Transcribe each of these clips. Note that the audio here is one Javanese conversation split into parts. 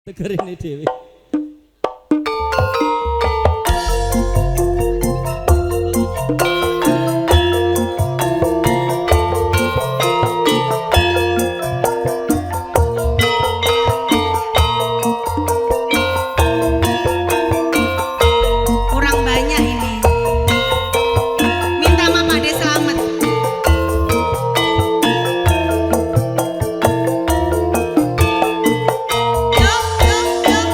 Tegerine dhewe. Kurang banyak ini. Minta sama Pak De Slamet. Yuk, yuk, yuk.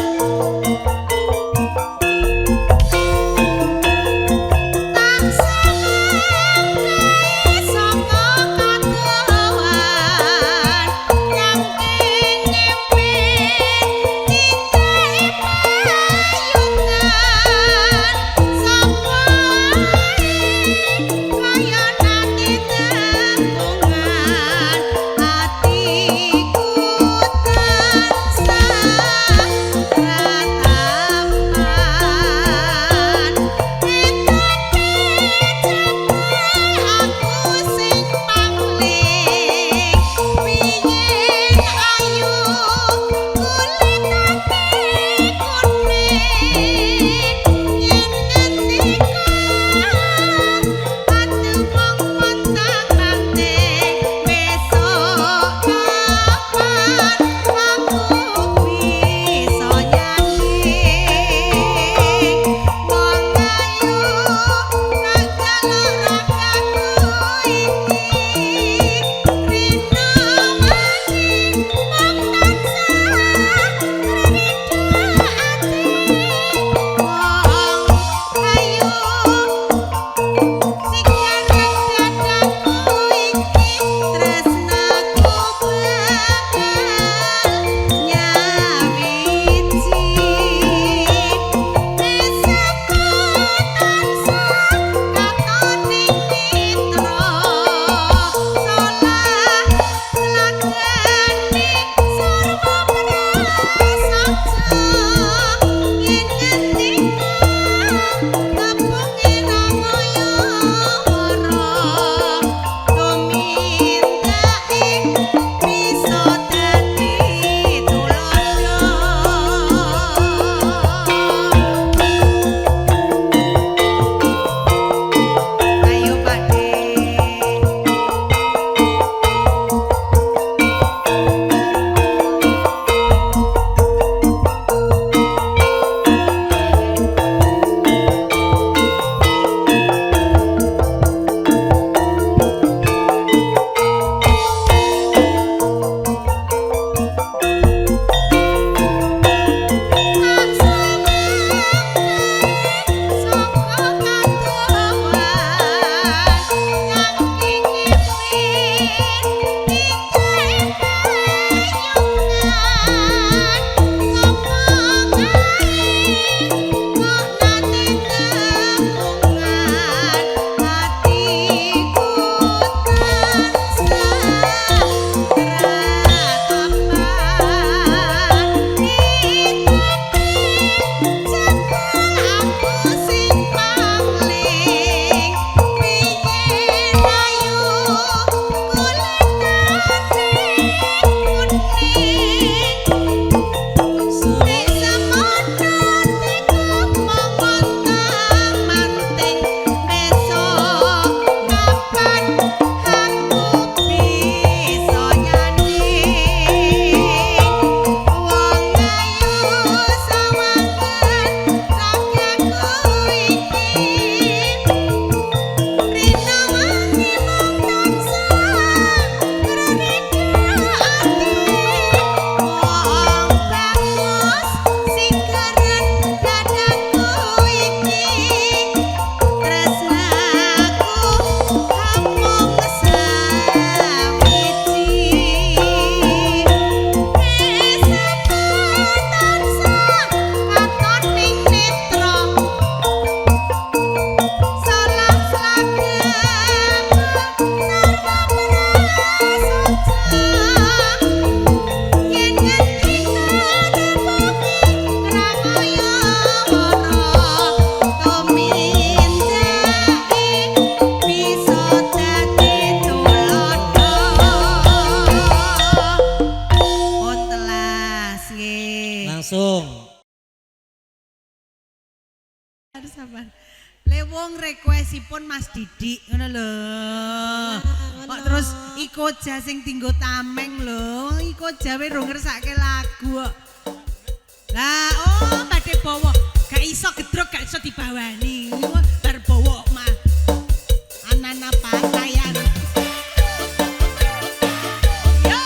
Langsung. Sabar. Lewong requestipun Mas Didik ngono lho. Kok terus Iko Ja sing dinggo tameng lho. Iko Ja we rung ngersake lagu kok. Lah, oh badhe bawa. Gak iso gedrok, gak iso dibawani. Bar bawa mah. Anana patayan. Yo.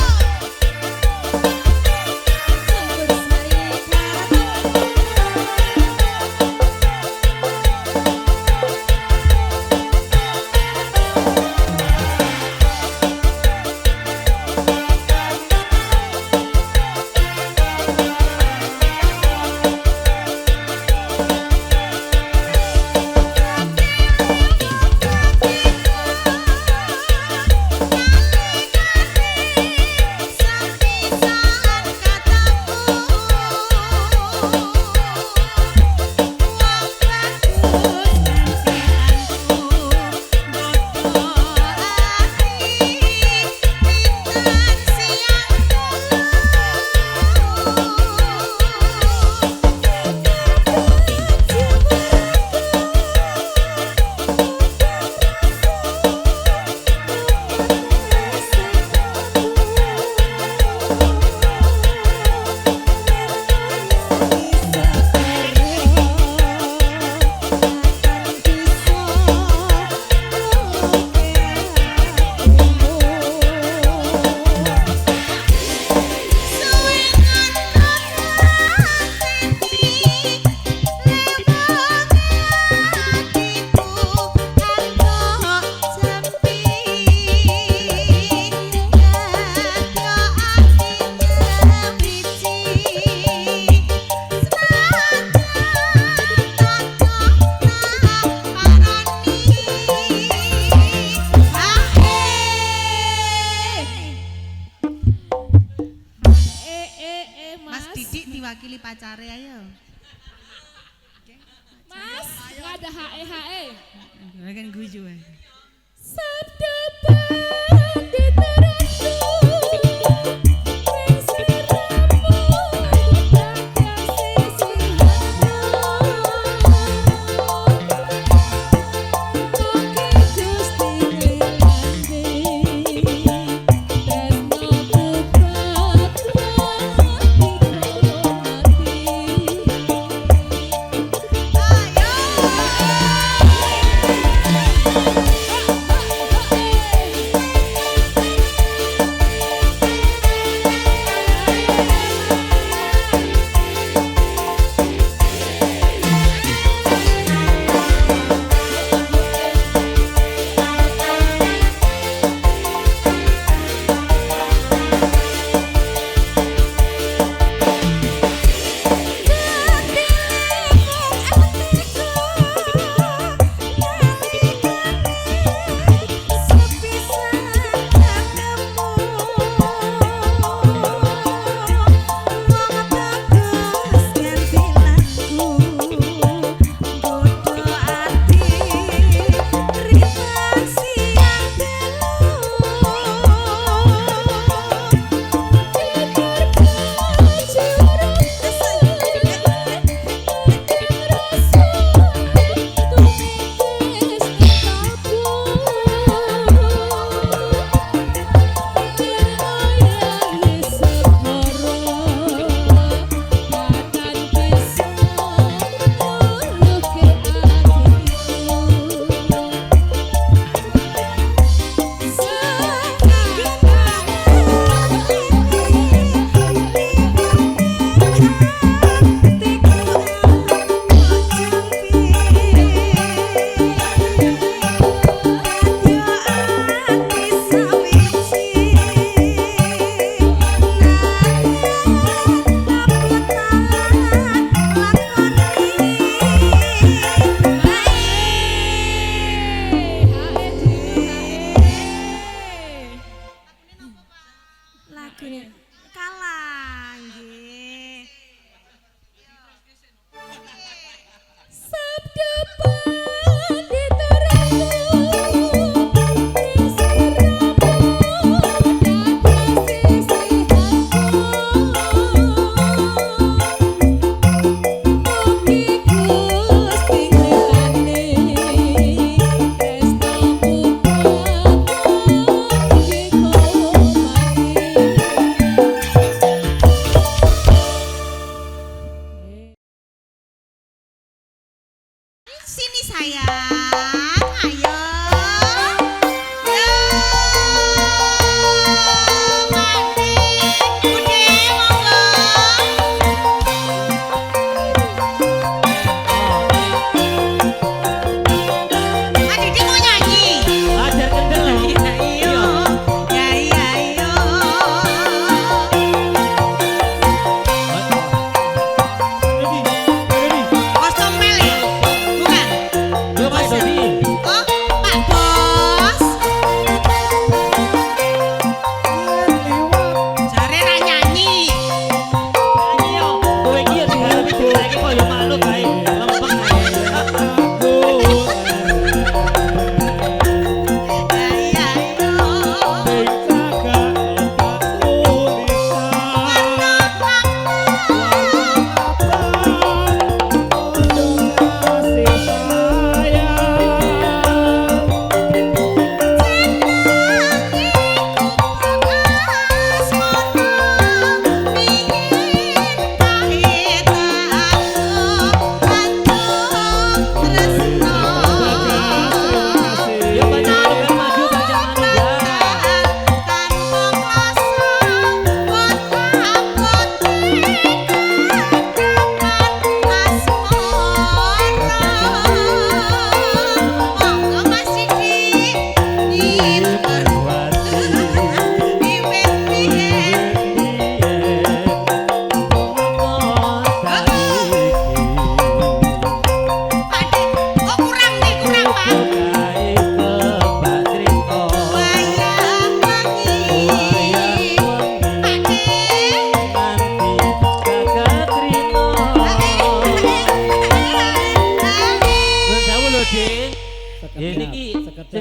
Mas. Mas Didik diwakili pacare ayo. Mas, nggak ada HE HE. Kan guyu ae. Sabda Pandita Ratu, ring sliramu diprakasi sihana. Mugi Gusti ngrilani, tresna putra dihormati. Ayo.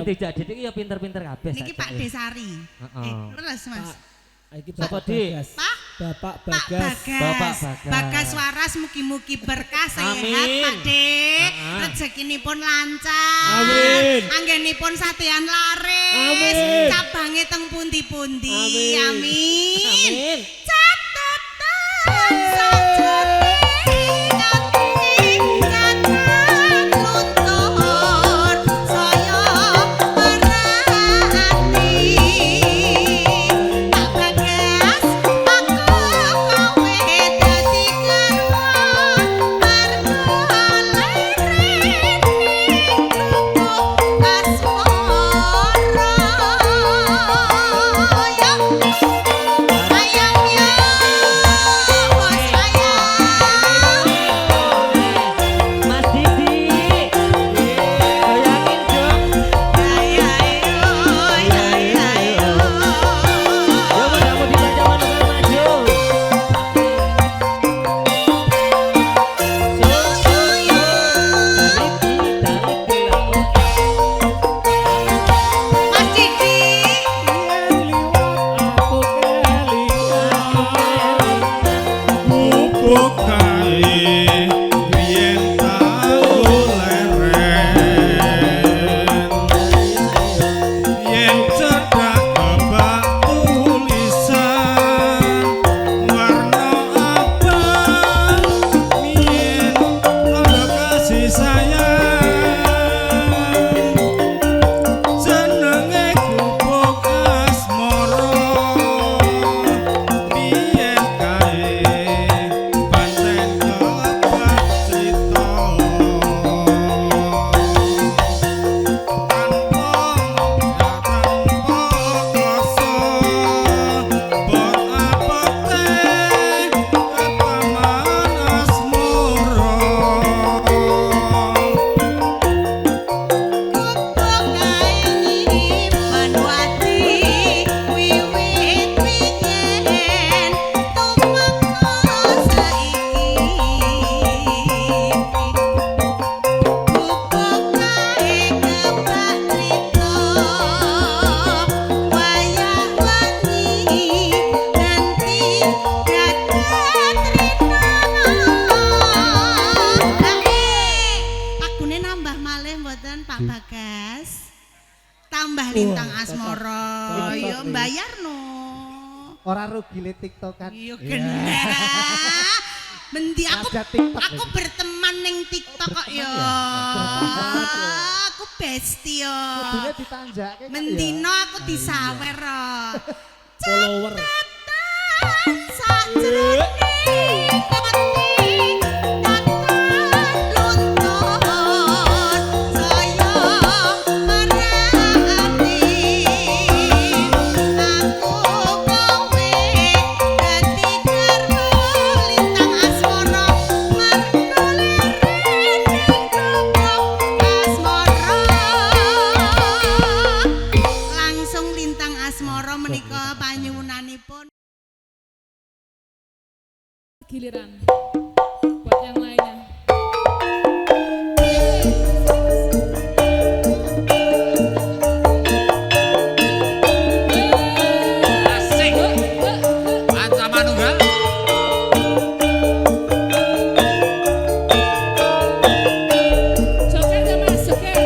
dijak Didik ya pinter-pinter kabeh. Niki Pak Desari. Heeh. Leres, Mas. Iki Sapa, Bapak Dik? Bagas. Pak Bapak Pak Bagas. Bagas. Bapak Bagas. Bagas waras, mugi-mugi berkah, sehat, Amin. Pak De. Heeh. Rezekinipun lancar. Amin. Anggenipun sadean laris. Amin. Cabange teng pundi-pundi. Amin. Amin. Amin. Catatan sajroning ati kathah luntur saya ati. Pak Bagas, aku kowe dadi garwa marga leren ning asmara. Ya ayam ya, bos ayam. Mas Didik. Goyangin dong. Ayo ayo ayo ayo. Yo mudah-mudahan dibaca manunggal maju. So so yo. Tarik tarik bola. Mas Didi. Aku kelingan. Gubuk kae biyen tau leren, yen cedhak kebak tulisan warna abang biyen tanda kasih sayang, jenenge gubuk asmara biyen kae pancen kebak crita tanpa tanpa krasa bot apote ketaman asmara. Gubuk kae nyimpen wati wiwit biyen tumeka saiki. Gubuk kae kebak crita wayah wengi nganti dadat rina. Lagune nambah malih mboten, Pak Bagas? Tambah lintang Wah, asmara. Cocok, Ya cocok. Bayar no. Ora rugi le TikTokan. Iya kena. Mendi aku Raja TikTok aku iki. Berteman ning TikTok kok ya. Aku bestie yo. Kudune ditanjake kok ya. Mendino aku disawer kok. Follower. Catatan sajroning ati tatan luntur saya marati. Aku kowe dadi garwa lintang asmara marga leren ning gubuk asmara. Langsung lintang asmara menika panyuwunanipun. Giliran buat yang lainnya. Asik. Panca manunggal. Joget ya, Mas, joget.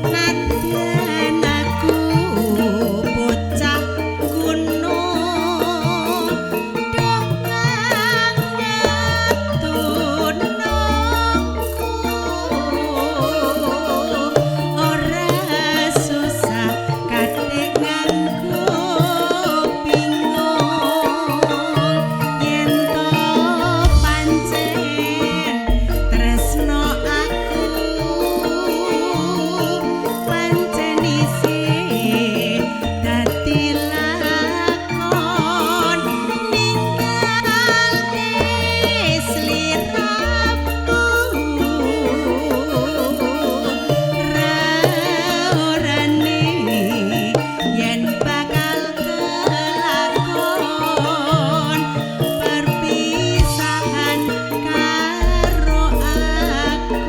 Nadyan aku bocah gunung doh kang ngetunungku ora susah kathik nganggo bingung yen to pancen tresno aku pancen isih dadi lakon ninggalke sliramu ra-orane yen bakal kelakon perpisahan karo aku.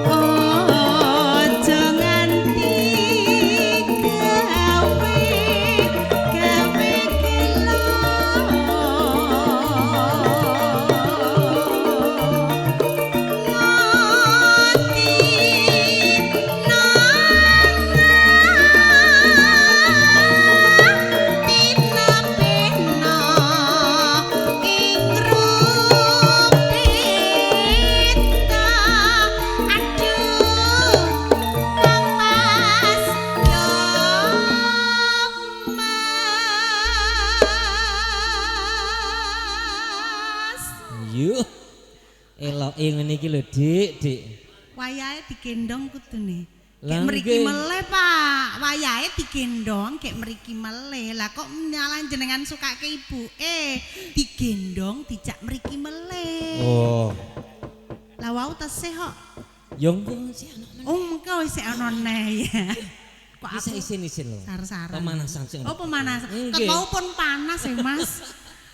Ojo nganti gawe gawe gelo ngati tina pena ing rupita aduh Kang Mas yo Mas. Yuh. Eloke ngene iki lho, Dik, Dik. Wayahe digendong kudune. Lah, Gek mriki nggih. meleh, Pak. Wayahe digendong gek mriki meleh. Lah kok nyalah jenengan sukake ibuke digendong dijak mriki meleh. Oh. Lah wau tesih kok. Ya engko sih ana meneh. Oh, mengko isih ana neh ya. Kok Bisa aku isin-isin lho. sar-saran. Pemanasan sing. Oh, pemanasan. Nggih. Ket mau pun panas ya, Mas.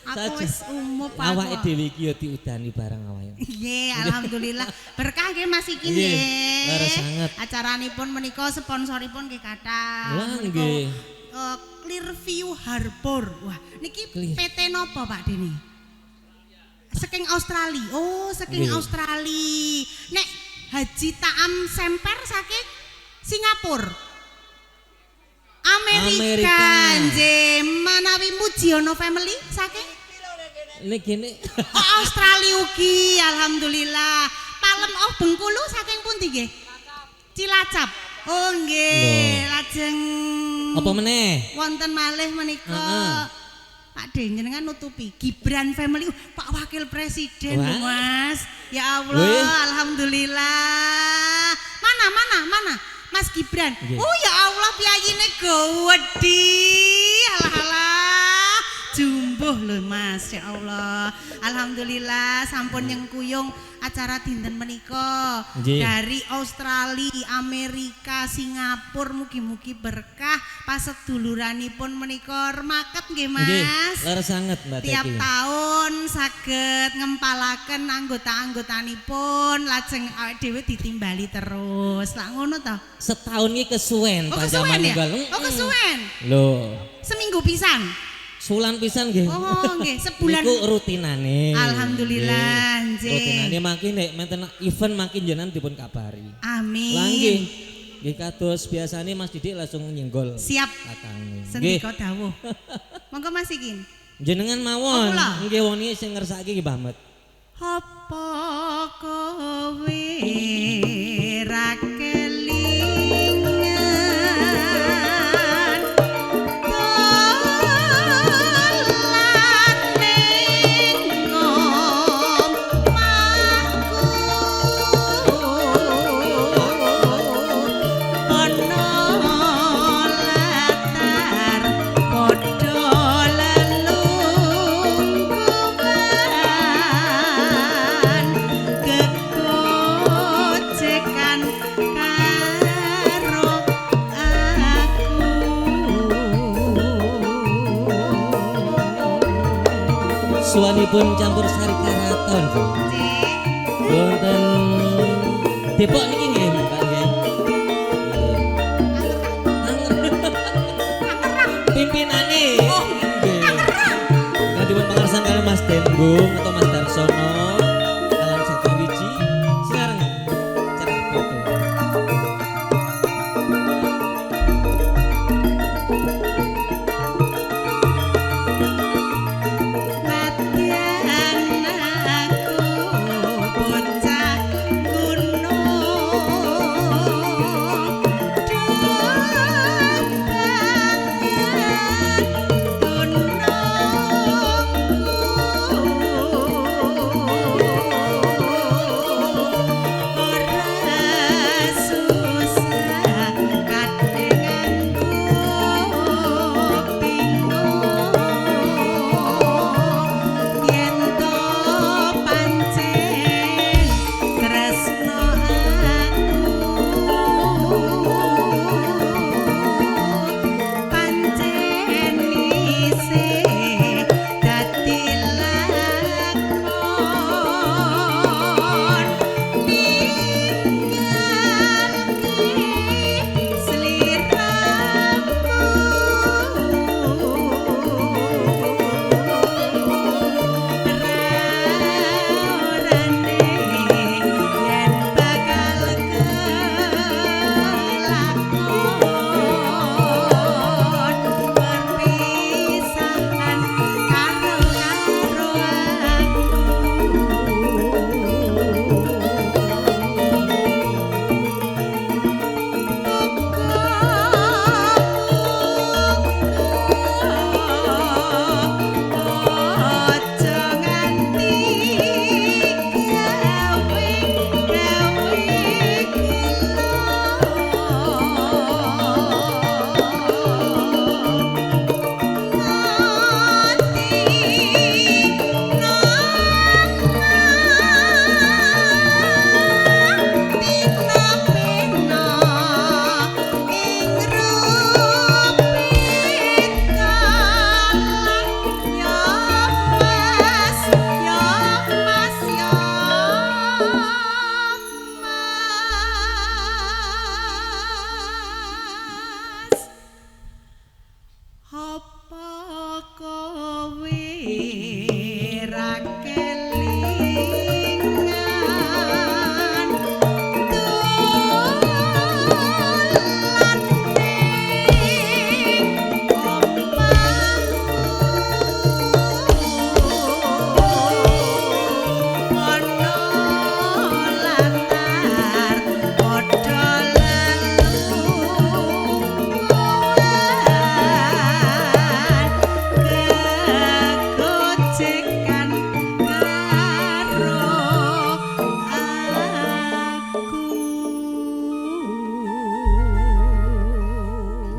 Aku Saja. wis umup aku. Awake dhewe iki ya diudani bareng awake. Nggih, alhamdulillah. Berkah nggih Mas iki Nggih, nggih. leres sanget. Acaranipun menika sponsoripun nggih kathah. Wah, Menika, nggih. Clearview Harbor. Wah, niki Clear. PT napa Pak Deni? Saking Australia. Oh, saking Nggih. Australia. Nek Haji Taam Semper saking Singapura. Amerika. Amerika. Nggih, manawi Mujiono family saking Nek gene Oh, Australia ugi, alhamdulillah. Palem oh Bengkulu saking pundi nggih? Cilacap. Oh nggih, lajeng apa meneh? wonten malih menika. Heeh. Pak De jenengan nutupi Gibran family, Pak Wakil Presiden lho, Wah. Mas. Ya Allah, Wih. alhamdulillah. Mana mana mana? Mas Gibran. Nggih. Oh ya Allah piyayine gowedi. Alah alah. Jumbuh lho Mas, ya Allah. Alhamdulillah sampun nyengkuyung acara dinten menika Nggih. dari Australia, Amerika, Singapura mugi-mugi berkah paseduluranipun menika remaket nggih Mas. Nggih, leres sanget Mbak Tiap Teki. tahun saged ngempalaken anggota-anggotanipun lajeng awake dhewe ditimbali terus. Lah ngono to. Setahun iki kesuwen Oh Pak kesuwen Zaman ya? Nunggal. Oh kesuwen. Lho, Seminggu pisan. sulan pisan nggih. Oh nggih, sebulan. Niku rutinane. Alhamdulillah, Nggih. nggih. Rutinane mangke nek menten event mangke jenengan dipun kabari. Amin. Lah nggih. Nggih kados biasane Mas Didik langsung nyenggol. Siap. Kakange. Nggih. Sendika dawuh. Monggo Mas Ikin. Jenengan Oh, mawon. kula. Nggih wong iki sing ngersake nggih Mbah Met. Apa kowe ra kelingan dolan ning omahku ana latar padha lelungguhan kegojekan karo aku. Suwanipun campur sari karaton, Bu. Cik. Wonten Depok niki nggih, Pak nggih. Pimpinane. Nggih. Ingkang dipun pangarsan kali Mas Denggung atau Mas Darsono kalian Jatawiji sekarang cerah foto. Nadyan aku bocah gunung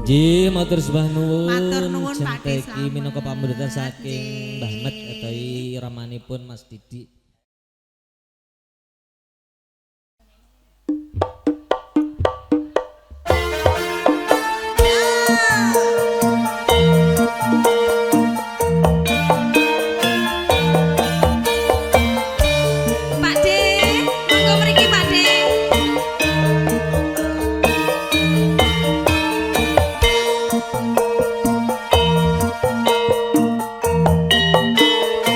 Nggih, matur sembah nuwun. Matur nuwun Pak De Jenteki minangka pamundhutan saking Mbah Met Nggih. utawi ramanipun Mas Didik. Pak De, monggo mriki Pak De.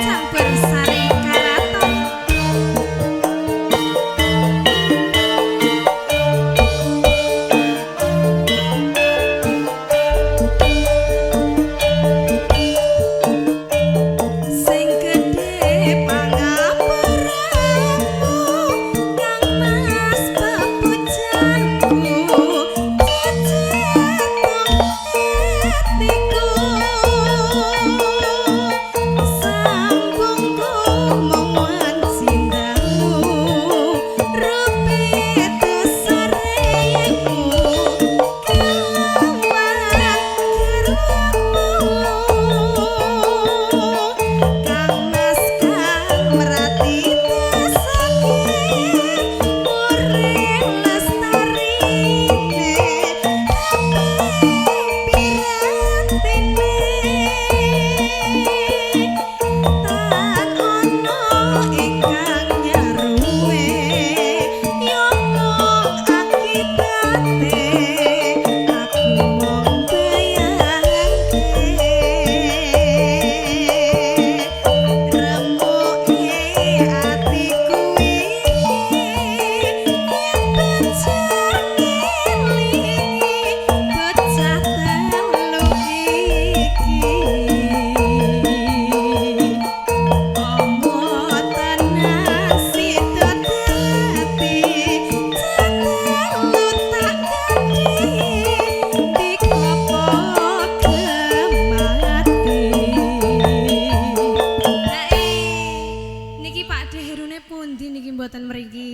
Campur sari karaton.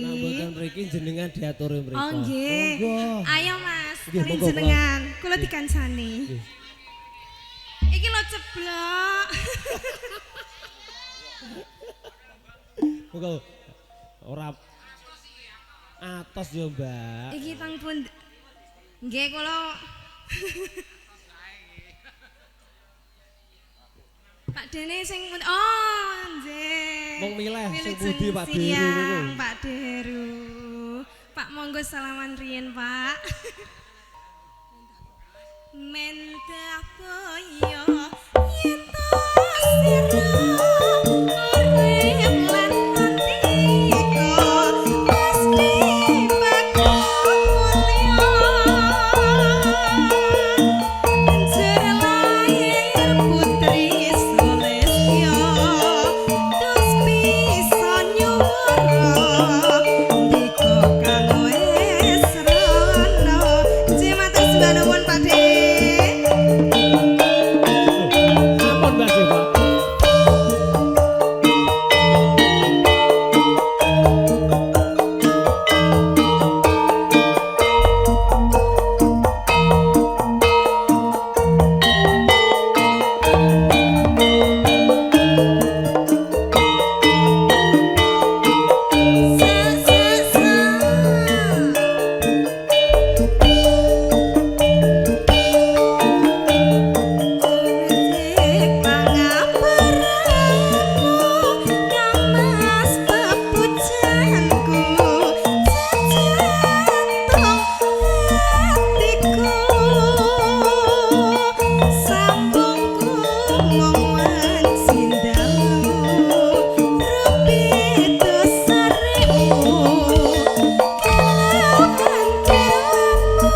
Nah, mboten mriki jenengan diaturi mriko. Oh nggih. Ayo Mas, Nggih, kali monggo, jenengan. Kula dikancani. Nggih. Iki lho ceblok. Monggo. Ora atos yo, Mbak. Iki teng pun nggih kula. Pak Dene sing oh nggih. Mung milih sing Wilujeng pundi Pak Deru niku. siang, Pak Deru. Pak monggo salaman riyen, Pak. Mendah boyo yen to sira urip lan atiku pasti bakal mulya. Jer lahir putri Sulistya terus bisa nyuwara ndika kang wis rono. Nggih matur sembah nuwun Pak De. Sampun Mbak Deva. Sa sa sa. Pangapuramu kang Mas pepujanku jantung hatiku sambungku mung wancindalu rupi dosaremu kelawan kiramu.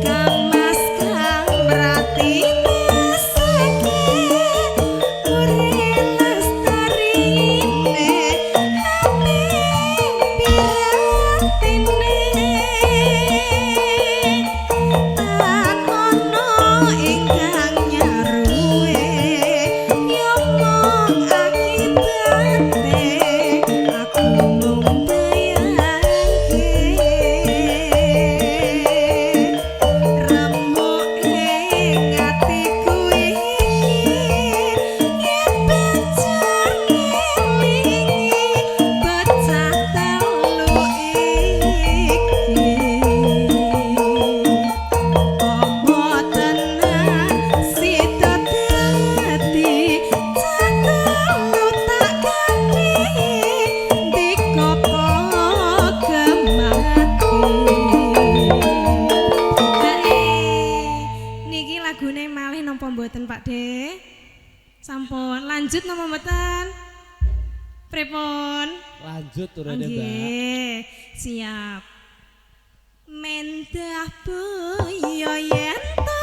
Kang Mas kang mrati nesake urip lestarine ati piratine tan ono ingkang nyaruwe ya mung akibate aku mung bayangke remuk ing atiku iki yen banjur ngelingi bocah telu iki apa tenan sida dadi telu tak ganti ndika gemati. Niki lagune malih napa mboten Pak De? Sampun, lanjut napa mboten? Pripun? Lanjut turune, Mbak. Nggih, siap. Mendah boyo yen to